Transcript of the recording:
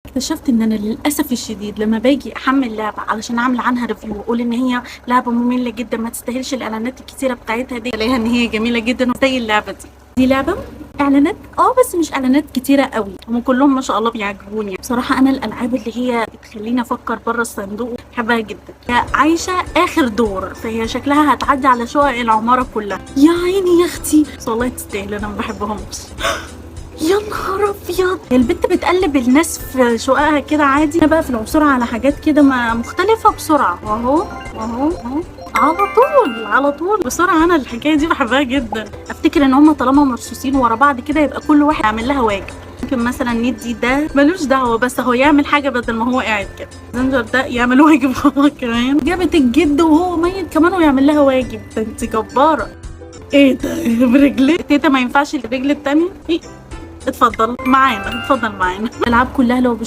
اكتشفت ان انا للاسف الشديد لما باجي احمل لعبه علشان اعمل عنها review واقول ان هي لعبه مملة جدا ما تستاهلش الاعلانات الكتيرة بتاعتها دي، الاقيها ان هي جميلة جدا زي اللعبة دي. دي لعبه اعلانات بس مش اعلانات كتيرة قوي، هم كلهم ما شاء الله بيعجبوني بصراحة. انا الالعاب اللي هي بتخليني افكر بره الصندوق بحبها جدا. هي عايشه اخر دور، فهي شكلها هتعدي على شقق العمارة كلها. يا عيني يا اختي، بس والله تستاهل، انا ما بحبهمش. يا نهار ابيض، البت بتقلب الناس في شققها كده عادي. انا بقى في العثور على حاجات كده مختلفة بسرعة، واهو واهو اهو على طول على طول بسرعة. انا الحكاية دي بحبها جدا. افتكر ان هم طالما مرصوصين ورا بعض كده يبقى كل واحد يعمل لها واجب. ممكن مثلا ندي ده ملوش دعوه، بس هو يعمل حاجة بدل ما هو قاعد كده. زنجر ده يعمل واجب هو كمان. جابت الجد وهو ميت كمان ويعمل لها واجب. ده انت جبارة. ايه ده برجلي تيتا؟ ما ينفعش الرجل التانية؟ إيه؟ اتفضل معانا، اتفضل معانا. الالعاب كلها لو بالشكل